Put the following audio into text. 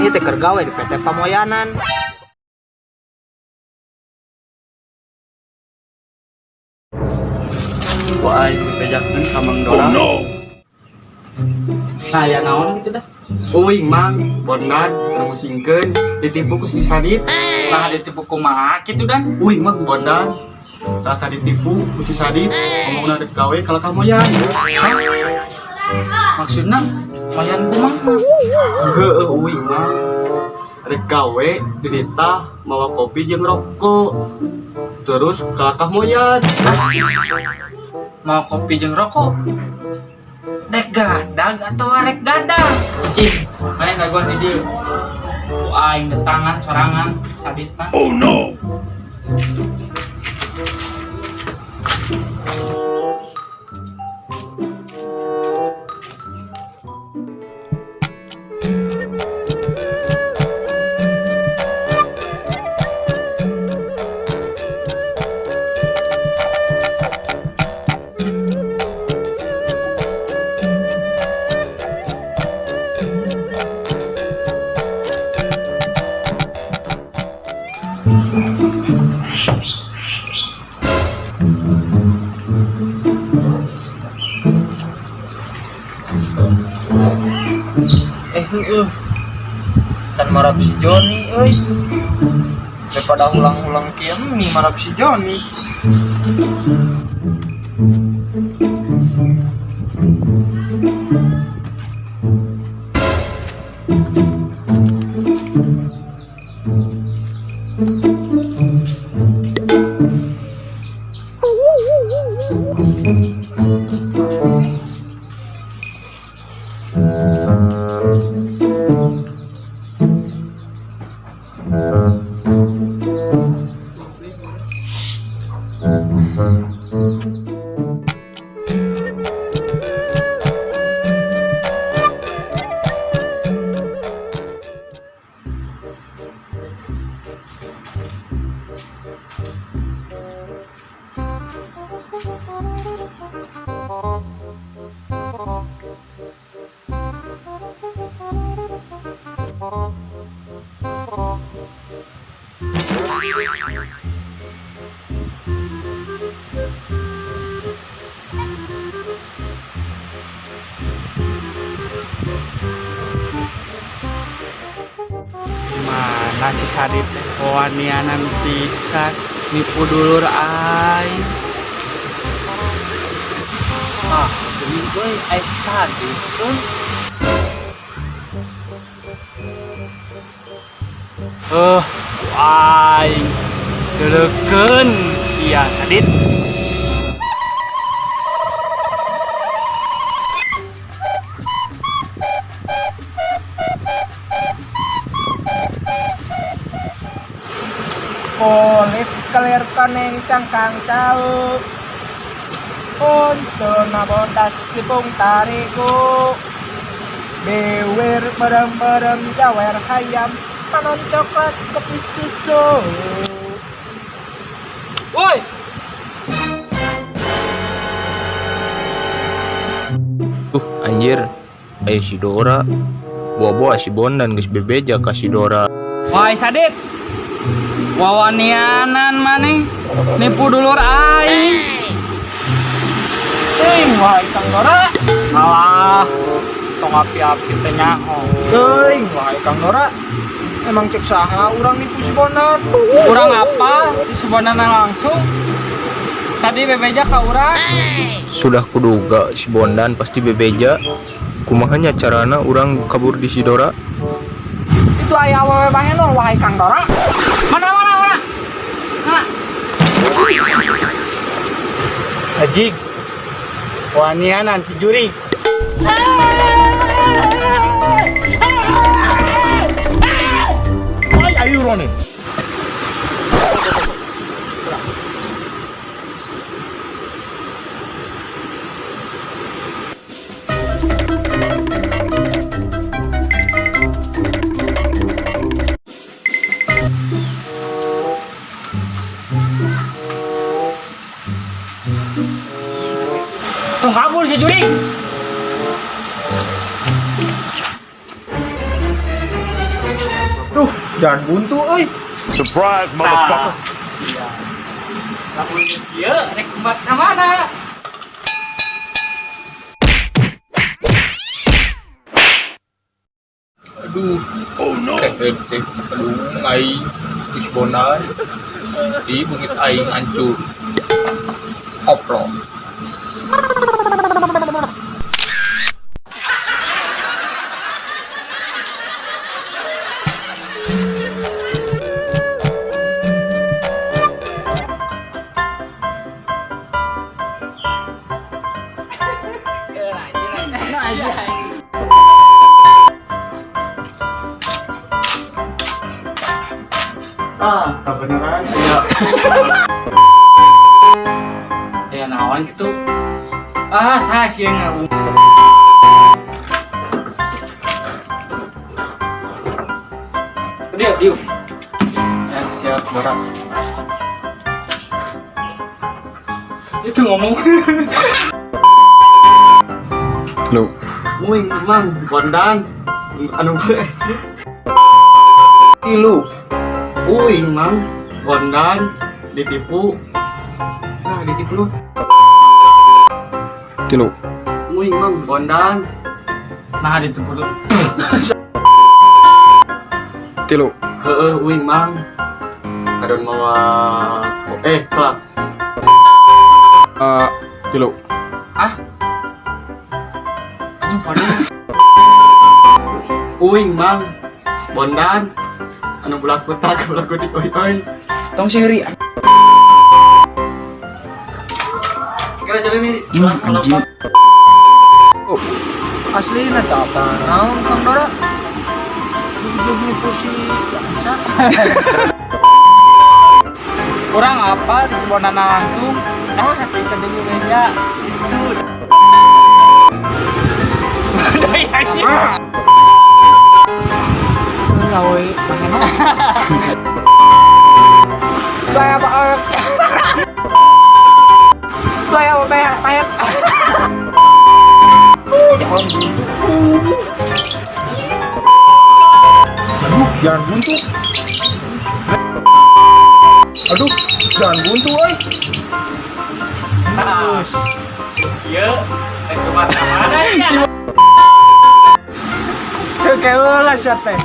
Ieu teh keur gawe di PT Pamoyanan. Wah, aing dibejakeun ka Mang Dora. Saya naon gitu dah. Uing Mang, Bondan keur musingkeun ditipu ku si Sadit. Nah, ditipu kumaha kitu dan. Uing Mang Bondan. Kakak ditipu ku si Sadit, ngomongna dek gawe kalah ka moyan. Maksudna moyan kumaha? Heueuh uing mah. Rek gawe dititah mawa kopi jeung rokok. Terus kalakah moyan. Mau kopi jeung rokok? Dek gadag atau arek gadang? Cicing, main dagoan di dieu. Ku aing datangan sorangan Sadit mah. Oh no! Eh heueuh. Can marab si Joni euy. Daripada ulang-ulang kieu nih marab si Joni. Mana si Sadit teh wanianan pisan nipu dulur aing. Ah, geuning euy aya si Sadit euy. Ku aing deuleukeun sia Sadit. Kulit kelir koneng cangkang cau. Untuk bodas tipung tarigu. Bewir berem-berem jawer hayam. Panon coklat kopi susu. Woi, Anjir, ayo si Dora. Bobo si Bondan geus bebeja ka si Dora. Woi Sadit. Wawanianan maneh nipu dulur aing. Ting, wahai Kang Dora. Alah, tong api-api teh nyaho. Ting, wahai Kang Dora. Emang cek saha urang nipu si Bondan. Urang apa? Di Subonana langsung. Tadi bebeja ka urang. Sudah kuduga si Bondan pasti bebeja. Kumahanya carana urang kabur di si Dora? Itu aya awewe bahenol wahai Kang Dora. Mana mana mana? Mana? Ajig. Wanianan si juri. Why are you running? Tuh kabur si jurig. Jangan buntu euy. Surprise, motherfucker. Iya. Lamun ieu rek kumat ka mana? Aduh. Oh no. Kehed teh aduh aing geus bonar. Di beungit aing hancur. Koplo. Ah, kebenaran ya. Ya naon gitu. Ah, saya sih yang ngaku. Dia, diu. Ya, siap, Dora. Itu ngomong. Lu. Uing mang bondan anu Tilu. Uing mang bondan ditipu. Nah, ditipu lu. Tilu. Uing mang bondan. Nah, ditipu lu. Tilu. Heeh, uing mang. Kadon mawa salah. Tilu. Ah. Anjing Fadil. Uing mang bondan anu bulak botak bulak kutik oi oi. Tong seuri. Kira jadi nih. Anjing. Aslina teh apa naon Kang Dora? Jug nipu si Anca. Kurang apa di sebuah langsung. Ah, hati kedengi meja. Dari anjing. Gawe mahena. Gaya apa? Gaya apa pahit? Jangan buntu. Aduh, jangan buntu. Aduh, jangan buntu euy. Terus. Ieu, rek kumat ka mana sih? Kekeula sia teh.